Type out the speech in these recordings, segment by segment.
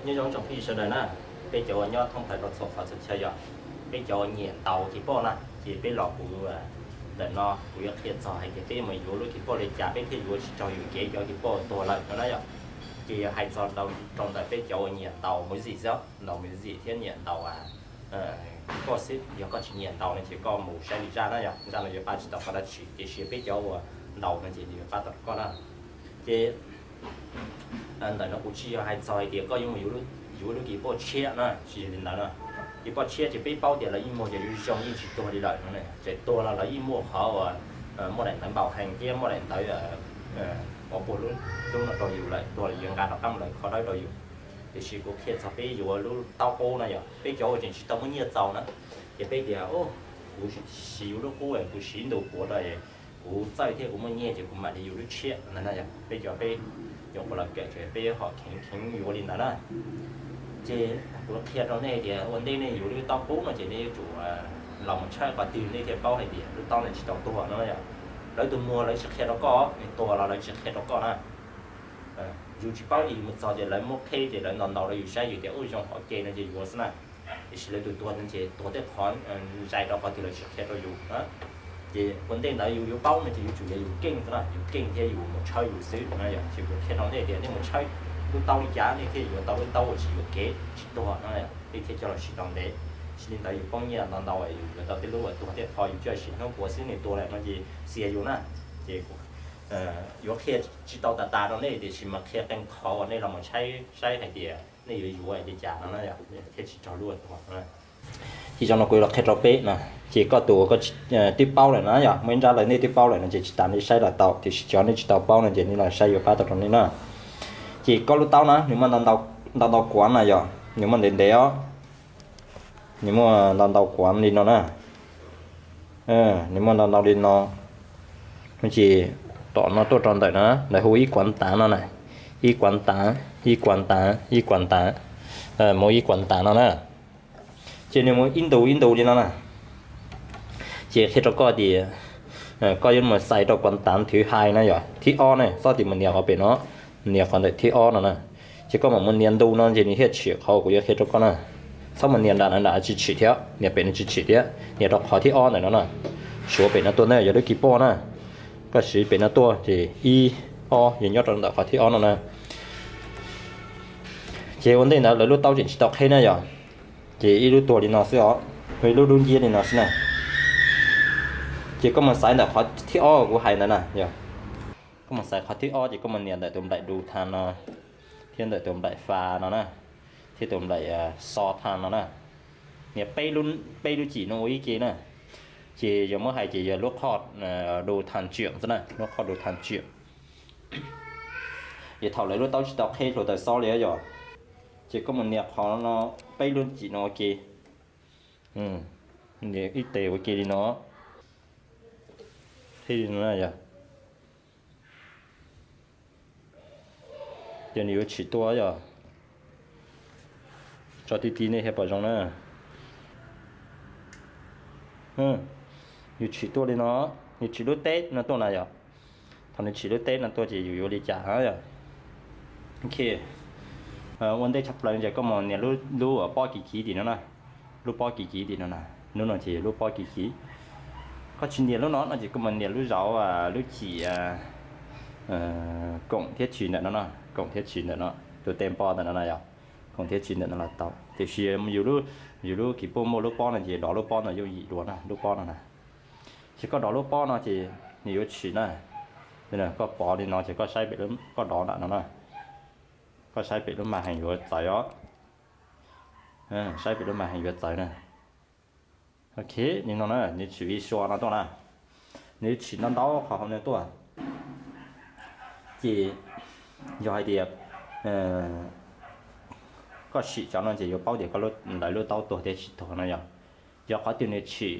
Nyob zoo tsoom phooj ywg sawv daws na, peb cov uas nyob thoob plaws rau txhua qhov txhua chaw yog, peb cov uas nyiam ntaus kis poj na, ces peb los kuv ntawm no kuv yuav qhia txog hais tias peb mus yuav lub kis poj li cas peb thiaj yuav tsis raug yus kev cov kis poj tuag lawm no na yom. Ces yog hais txog rau ntawm peb cov uas nyiam ntaus music xwb, ntaus music thiab nyiam ntaus kis poj xwb, yog koj tsis nyiam ntaus no ces koj mus saib li zaj na yom, zaj no yuav pab tsis tau koj dab tsi, tiam sis peb cov uas ntaus no ces nws yuav pab tau koj na. Ces ntawm no kuv tsis yog hais txog hais tias koj yuav mus yuav lub kis poj tshiab na, tsis yog li ntawd na. Kis poj tshiab ces peb paub tias lawv yeej muag ces zoo yeej tsis tuag li lawm no, txawm tuag los lawv yeej muaj qhov uas muaj daim ntawv npaum heev thiab muaj daim ntawv uas puag lub no rau yus lawm, tuag los yuav nqa rov qab mus lawv kho dawb rau yus. Tiam sis kuv qhia txog peb yuav lub taub qub na yom, peb cov uas tseem tsis tau muaj nyiaj txaus na, ces peb tias kuv siv yus lub qub, kuv siv ntu puav rau, kuv txawj thiab kuv muaj nyiaj ces kuv mam li yuav lub tshiab ntawd na yom. Peb cov peb nyuam qhuav los kawm ces peb ho kheev kheev yuav li ntawd na. Ces kuv qhia rau nej tias ua ntej nej yuav lub taub qub no ces nej yuav tsum los mus tshawb qhov twg nej thiaj paub hais tias lub taub no tsis tau tuag no yom. Lawv tus muag lawv tsis qhia rau koj, nws tuag los lawv tsis qhia rau koj na. Yus tsis paub ces yus mus txog ces lawv muab qheb ces lawv ntaus ntaus rau yus saib yus tias ub zoo hov ke no ces yuav xwb na. Tiam sis lawv tus tuag no ces tuag tej qhov zais rau qhov twg lawv tsis qhia rau yus. Ces ua ntej ntawd yus yuav paub no ces yuav tsum yog yus keej xwb na, yus keej thiab yus mus tshawb yus xwb na yom. Ces kuv qhia rau nej tias nej mus tshawb lub taub li cas nej thiaj yuav tau lub taub uas tsis yuam kev tsis tuag no, nej thiaj coj los siv tau ntev. Tsis li ntawd yus poob nyiaj ntau ntau yus yuav tau tej lub uas tuag tej qhov yus coj siv hnub puav xwb nws tuag lawm no ces xiam yus na. Ces yuav qhia tsis tau tas tas rau nej tiam sis mas qhia qee qhov uas nej los mus saib saib hais tias nej yuav yuav li cas no na yom, thiaj tsis raug lub uas tuag no. Ces zaum no kuv los qhia rau peb no, ces koj tus uas koj twb paub lawm na yom, muaj ib nrab lawv nej twb paub lawm no ces tsis tas nej saib los tau, tiam sis cov nej tsis tau paub no ces nej los saib yuav pab tau rau nej na. Ces koj lub taub na nws muaj ntau ntau kuav na yom, nws muaj ntev ntev os, nws muaj ntau ntau kuav li no na. Nws muaj ntau ntau li no, ces tom no tuaj rau ntawm na, lawv hu ib kuav tav no na, ib kuav tav, ib kuav tav, ib kuav tav, mus ib kuav tav no na. Ces nws mus ib ntu ib ntu li no na. Ces qhia rau koj tias koj yuav mus xaiv rau kuav tav thwv hais na yom, thib ob ne, txhob tias mus nias qhov pem no, nias qhov ntawm thib ob no na. Ces koj mam mus nias ntu no ces nws thiaj tshwm qhov kuv yuav qhia rau koj na. Txhob mus nias nram no nram tsis tshwm thiab, nias pem no tsis tshwm thiab, nias rau qhov thib ob ntawm no na. Suav pem no tuaj ntawd yog lub kis poj na. Koj siv pem no tuaj ces ib, ob yog nyob rau ntawm qhov thib ob no na. Ces ua ntej ntawd lawv lub taub tseem tsis tau qheb na yom, ces ib lub tuag li no xwb os, ib lub dub nciab li no xwb na. Ces koj mus xaiv ntawm qhov thib ob kuv hais ntawd na yom. Koj mus xaiv qhov thib ob ces koj mus nias ntawm tus nplaim du tha no thiab ntawm tus nplaim fa no na, thiab tus nplaim xo tha no na. Nias peb lub cim no ua ib ke na. Ces yog muab hais ces yog lub qhoj du tha tsiam xwb na, lub qhoj du tha tsiam. Ces thaum lawv lub taub tsis tau qheb hluav taws xob li yog, ces koj mus nias qhov no peb lub cim no ua ke, nias ib tes ua ke li no, thiab li no yog. Ces nws yuav tshwm tuaj yog, tso ti ti nej thiaj pom zoo na. Yuav tshwm tuaj li no, nws tshwm lub teb no tuaj na yom. Thaum nws tshwm lub teb no tuaj ces yus yuav li cas yom. Ua ntej tshaj plaws ces koj mus nias lub pob kiv kiv tim no na, lub pob kiv kiv tim no na, lub no ces lub pob kiv kiv. Koj tsis nias lub no no ces koj mus nias lub zauv lub cim koom thiab tshwm ntawm no no, koom thiab tshwm ntawm no, tus tes npo ntawm no na yom, koom thiab tshwm ntawm no los tau. Tiam sis yus lub kis poj muaj lub pob no ces dov lub pob no yooj yim dua na, lub pob no na. Ces koj dov lub pob no ces nws yuav tshwm na. Koj pov li no ces koj saib pem, koj dov nram no na, koj saib pem lub mas heev yuav txawv os. Saib pem lub mas heev yuav txawv na. Ok, li no na, nws tshwm ib suab no tuaj na, nws tshwm ntau ntau qhov hauv no tuaj. Ces yog hais tias koj sim cov no ces yuav paub tias koj lawv lub taub tuag thiab tsis tuag no yog. Yog qhov twg nws tshwm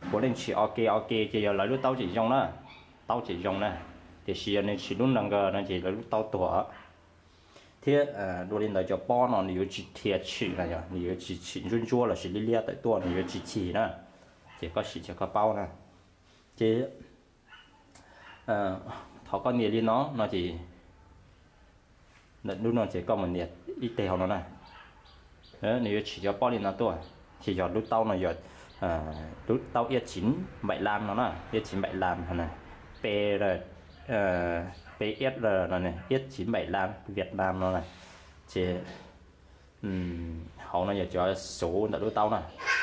puav leej tshwm ok ok ces yog lawv lub taub tseem zoo na, taub tseem zoo na. Tiam sis yog nws tshwm lub nra nkaws no ces lawv lub taub tuag. Thiab dua li ntawd cov pob no nws yuav tsis dhia tshwm na yog, nws yuav tsis tshwm ntsuab ntsuab lossis liab liab tawm tuaj, nws yuav tsis chim na. Ces koj sim ces koj paub na. Ces thaum koj nias li no no ces Ntawm lub no ces koj mus nias ib teg hauv no na. Nws yuav tsim cov pob li no tuaj, ces yog lub taub no yog lub taub ib txhiv npaim lab no na, ib txhiv npaim lab no na, P, P S R no, ib txhiv npaim lab Việt Nam no na. Ces hauv no yog cov xuv ntawm lub taub na,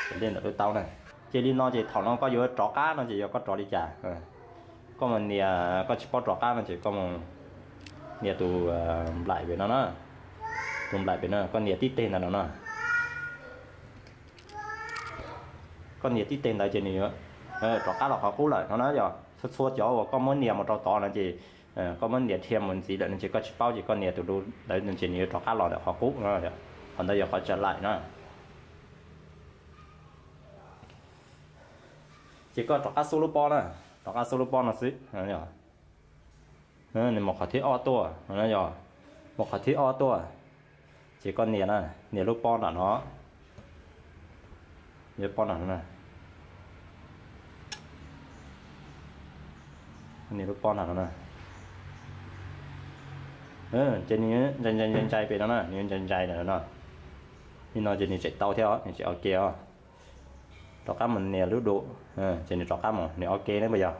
cov lej ntawm lub taub na. Ces li no ces thaum no koj yuav rov qab no ces yog koj rov li cas? Koj mus nias, koj tsis paub rov qab no ces koj mus nias tus nplaim pem no na, tus nplaim pem no koj nias tib teg ntawd no na. Koj nias tib teg ntawd ces nws rov qab los qhov qub lawm no na yog. Txhua txhua cov uas koj muab nias mus rau tod no ces koj muab nias dhia mus ntxiv lawm no ces koj tsis paub ces koj nias tus ntawd ces nws yuav rov qab los ntawm qhov qub no. Qhov ntawd yog qhov tsa laim na. Ces koj rov qab xub lub pob na, rov qab xub lub pob no xwb. Nws mus qhov thib ob tuaj no yog, mus qhov thib ob tuaj, ces koj nias na, nias lub pob nram no, nias pob nram no, nias lub pob nram no na. Ces nws ntsais ntsais ntsais pem no na, nws ntsais ntsais ntawm no. Li no ces nws tseem tau thiab os, nws tseem ok os. Rov qab mus nias lub dua, ces nws rov qab mus, nws ok ne puas yog?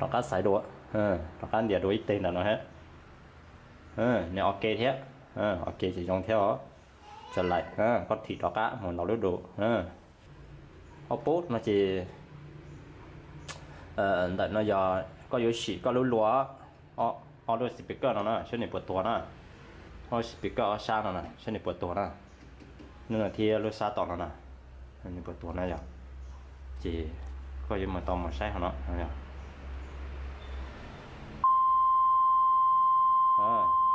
Rov qab xaiv dua, rov qab ntiav dua ib teg ntawm no thiab. Nws ok thiab, ok ces zoo thiab os. Tsa laim, koj thim rov qab mus ntaus lub dua. Ob pub no ces ntawm no yog koj yuav sim koj lub luas, ob lub speaker no na saib nws puas tuag na. Ob lub speaker ob sab no na saib nws puas tuag na. Lub no thiab lub sab tom no na, nws puas tuag na yog. Ces koj yuav mus tau mus saib hauv no yog.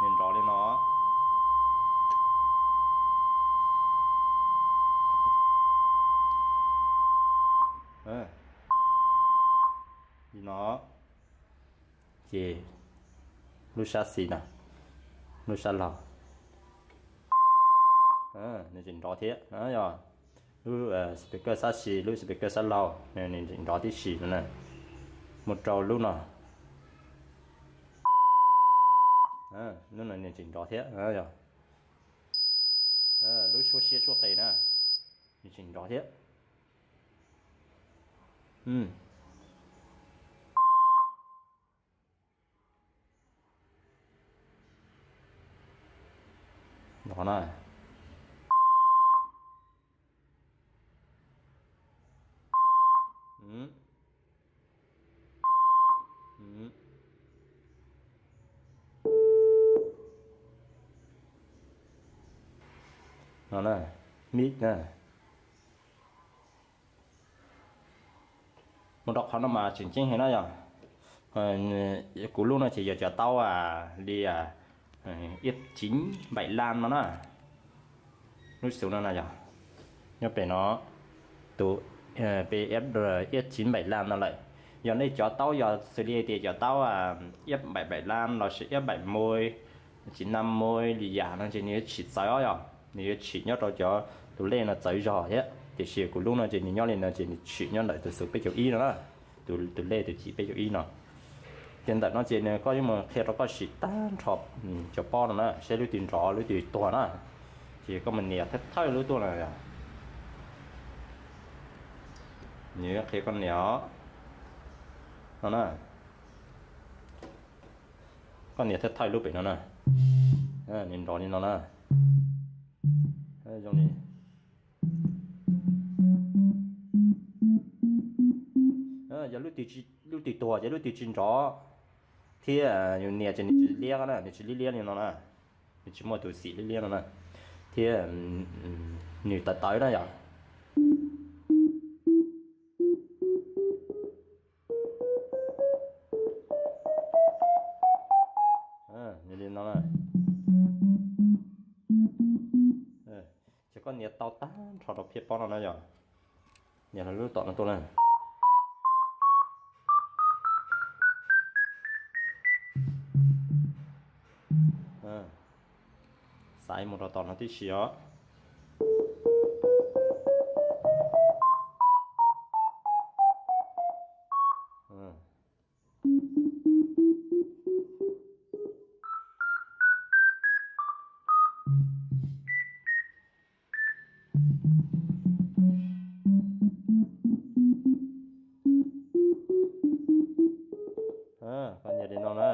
Nws nrov li no. Li no. Ces lub sab xis na, lub sab laug, nws tseem nrov thiab na yog. Lub speaker sab xis, lub speaker sab laug nws tseem nrov tib si no na. Mus rau lub no, lub no nws tseem nrov thiab yog. Lub suab siab suab qis na, nws tseem nrov thiab. Nrov na. No na, mix na. Mus rau qhov no mas tseem ceeb heev na yog. Kuv lub no ces yog cov taub li ib txhiv npaim lab no na. Lub xus no na yog, nyob pem no, tus P F R ib txhiv npaim lab no lawm. Yog nej cov taub yog xws li hais tias cov taub ib npaim npaim lab lossis ib npaim muj, txiv nam muj li yam no ces nws yuav tshwm txawv os yog, nws yuav tshwm nyob rau cov tus lej no txawv zog thiab. Tiam sis kuv lub no ces nws nyob li no ces nws tshwm nyob ntawm tus xus peb caug ib no na, tus lej tus chim peb caug ib no. Ces ntawm no ces nws koj yuav mus qhia rau koj sim tag nrho cov pob no na, saib lub twg nrov lub twg tuag na. Ces koj mus nias thawj thawj lub tuaj na yog. Nws yuav qhia koj nias os. No na. Koj nias thawj thawj lub pem no na. Nws nrov li no na. Zoo li yog lub twg tuag ces lub twg tsis nrov, thiab yus nias ces nws tsis liab na, nws tsis liab liab li no na, nws tsis muaj tus xim liab liab no na, thiab nws tawv tawv na yom. Li no na. Ces koj nias tau tag nrho rau phiab pob no na yom. Nias lub tom no tuaj na. Xaiv mus rau tom no tib si os. Koj nias li no na.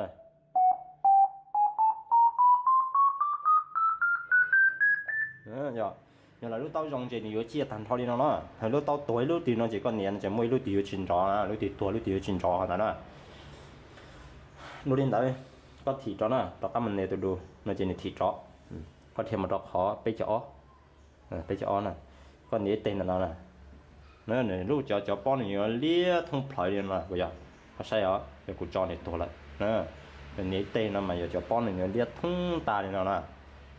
Yog, yog lawv lub taub zoo ces nws yuav ciaj tag nrho li no na. Lub taub tuag ib lub twg no ces koj nias no ces muaj ib lub twg yuav tsis nrov, lub twg tuag lub twg yuav tsis nrov na. Dua li ntawd, koj thim rov na, rov qab mus nias tus dus no ces nws thim rov. Koj dhia mus rau qhov peb caug ob, peb caug ob na, koj nias ib teg ntawm no na. Nws lub cov cov pob nws yuav liab thoob plaws li no na, kuv yog, koj saib os, yog kuv tso nws tuag lawm. Nws nias ib teg no mas yog cov pob nws yuav liab thoob tas li no na.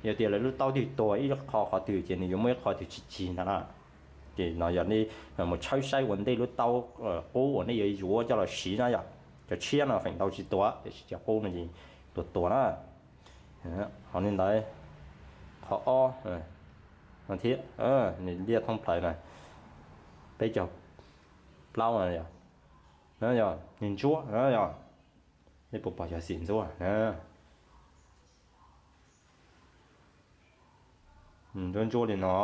Yog tias lawv lub taub twg tuag ib qho qhov twg ces nws yuav muaj ib qho twg tsis cig ntag na. Ces no yog nej mus tshawb saib ua ntej lub taub qub uas nej yuav yuav coj los siv na yom. Cov tshiab no feem ntau tsis tuag, tiam sis cov qub no ces tuag tuag na. Ho li ntawd, qhov ob no thiab, nws liab thoob plaws na, peb caug plaub na yog, yog nws ntsuab na yog, nej puas pom cov xim ntsuab na? Ntsuab ntsuab li no.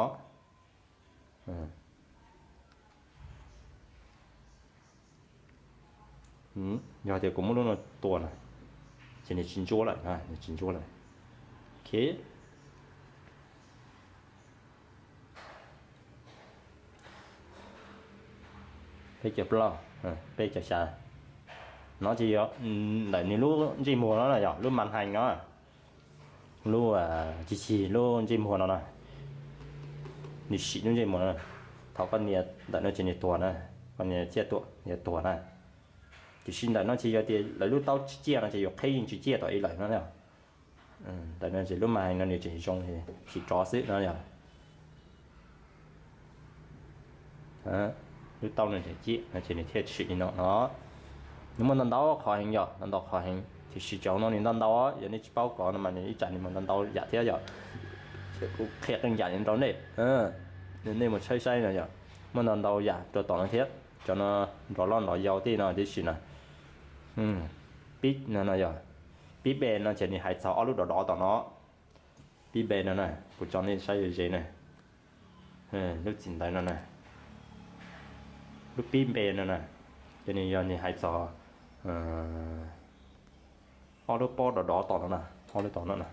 Yog tias kuv muab lub no tua na, ces nws tsis ntsuab lawm, nws tsis ntsuab lawm. Ok. Peb caug plaub, peb caug xya. No ces yog ntawm nws lub ntsej muag no na yog lub mas hees no, lub, cis cig lub ntsej muag no na. Nws sim lub ntsej muag no. Thaum koj nias ntawm no ces nws tuag na, koj nias ciaj tuaj nws tuag na. Tiam sis ntawm no ces yog tias lawv lub taub tsis ciaj no ces yuav qheb yeej tsis ciaj tom ib lawm no. Ntawm no ces lub mas hees no nws tseem zoo, sim rov xwb no yog. Lub taub no tseem ciaj no ces nws thiaj tshwm li no no. Nws muaj ntau ntau qhov heev yom, ntau ntau qhov heev, tiam sis cov no nws ntau ntau, yog nej tsis paub kov no mas nws ib tsam nws muaj ntau ntau yam thiab yom. Kuv qhia qee yam li rau nej, nej mus tshawb saib no yom. Muaj ntau ntau yam rau tom no thiab, cov no nrov loj nrov yau tej no tib si na. Pib no no yog, pib npe no ces nws hais txog ob lub dov dov tom no. Pib npe no na, kuv tso nej saib ze ze na. Lub txim ntawv no na, lub pib npe no na, ces nws yog nws hais txog ob lub pob dov dov tom no na, ob lub tom no na.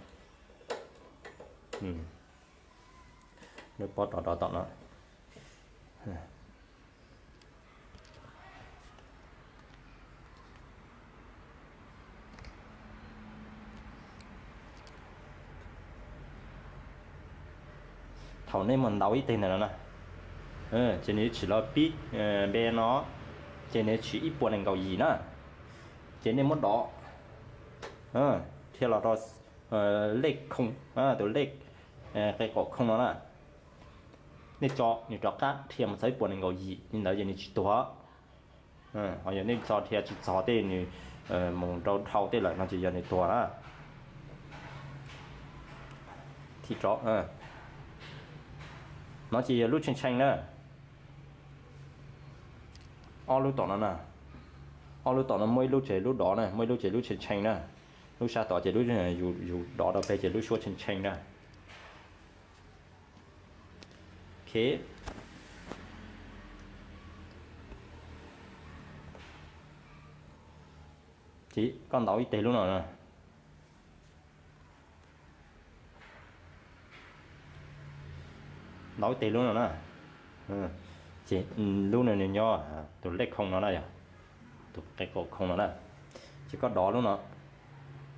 Lub pob dov dov tom no. Thaum nej mus ntaus ib teg ntawm no na, ces nws tshwm los pib npe no, ces nws tshwm ib puas nees nkaum yim na, ces nej muab dov dhia los rau lej khoo, tus lej qe qaum khoo no na. Nej tso nws rov qab dhia mus txog ib puas nees nkaum yim li ntawd ces nws tsis tuag. Ho yog nej tso dhia tsis txog tej nws mus rau dhau tej lawm no ces yog nws tuag na. Thim rov no ces yog lub tshee tshee na. Ob lub tom no na, ob lub tom no muaj ib lub ces lub dov na, muaj ib lub ces lub tshee tshee na. Lub sab tod ces lub yus dov rau peg ces lub suab tshee tshee na. Ok. Ces koj ntaus ib teg lub no na. Ntaus ib teg lub no na. Ces lub no nws nyob tus lej khoo no na yog, tus qe qaum khoo no na. Ces koj dov lub no,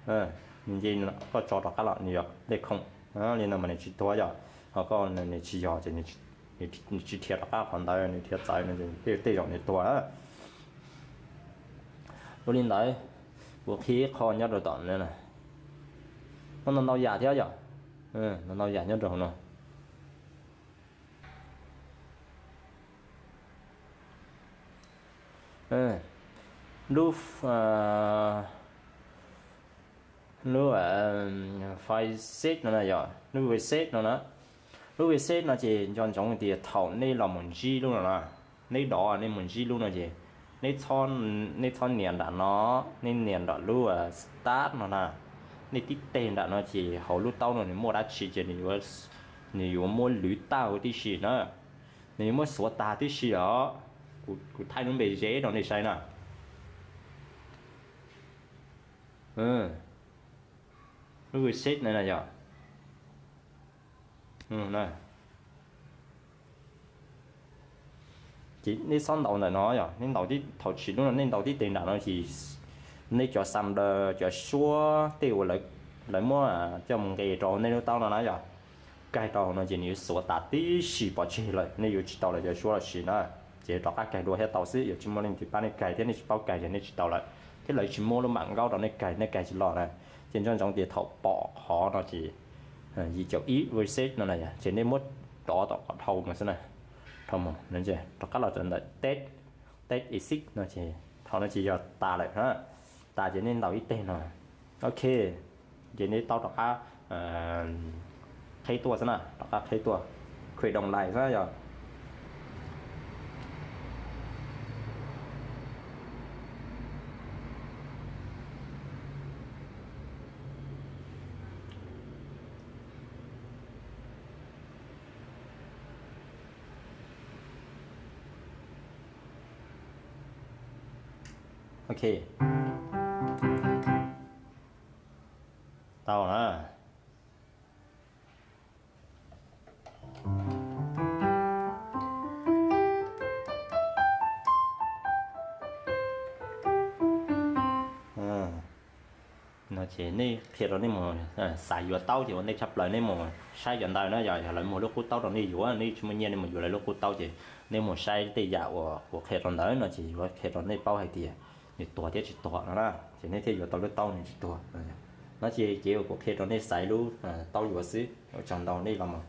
nws nce, koj tso rov qab los nws yog lej khoo. Li no mas nws tsis tuag yog, ho koj nws tsis yog ces nws tsis dhia rov qab qhov ntawd, nws dhia txawv no tej zaum nws tuag. Ua li ntawd, kuv qhib qho nyob rau tom no na. Muaj ntau ntau yam thiab yom, ntau ntau yam nyob rau hauv no. Lub, lub facet no na yog, lub facet no na. Lub facet no ces nco ntsoov tias thaum nej los mus ntsib lub no na, nej dov nej mus ntsib lub no ces nej txhob nias nram no, nej nias nram lub start no na. nej tib teg nram no ces hauv lub taub no nws muaj dab tsi ces nws yuav muab lwv tag huv tib si na. Nws yuav muab xuav tag tib si os. Kuv thaij lub npe zeb rau nej saib na. Lub reset no na yog, ces nej xob ntaus ntawm no yog, nej ntaus tib, thaum tsim lub no nej ntaus tib teg nram no ces nej cov xas daws, cov suab tej uas lawv muab coj mus nqes rau nej lub taub no na yog, kag rau hauv no ces nws yuav xuav tas tib si pov tseg lawm, nej yuav tsis tau lawv cov suab los sis na. Ces rov qab kag dua thiab tau xwb, yuav tsis muaj leej twg pab nej kag thiab, nej tsis paub kag ces nej tsis tau lawm, thiab lawv tsis muab lub mam nkaub rau nej kag, nej kag tsis los na. Ces nco ntsoov tias thaum pom qhov no ces yim caum ib reset no na yog, ces nej muab rov tom qhov dhau mus xwb na. Dhau mus, rov qab los rau ntawm test, test exit no ces thaum no ces yog tas lawm na. Tas ces nej ntaus ib teg no. Ok, ces nej tau rov qab qheb tuaj xwb na, rov qab qheb tuaj, khwv doos lais xwb yog. Ok, tau na. No ces nej qhia rau nej mus xaiv yuav taub ces ua ntej tshaj plaws nej mus saib cov ntawd na, yog, yog lawv muag lub qub taub rau nej yuav, nej tsis muaj nyiaj nej mus yuav lawv lub qub taub ces nej mus saib tej yam uas kuv qhia rau ntawd no ces yuav qhia rau nej paub hais tias nws tuag thiab tsis tuag no na, ces nej thiaj yuav tau lub taub nws tsis tuag. No ces ces uas kuv qhia rau nej xaiv lub taub yuav xwb, ua tsaug ntau nej los mus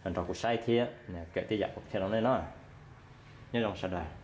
nrog kuv saib thiab kawm tej yam kuv qhia rau nej na. Nyob zoo sawv daws.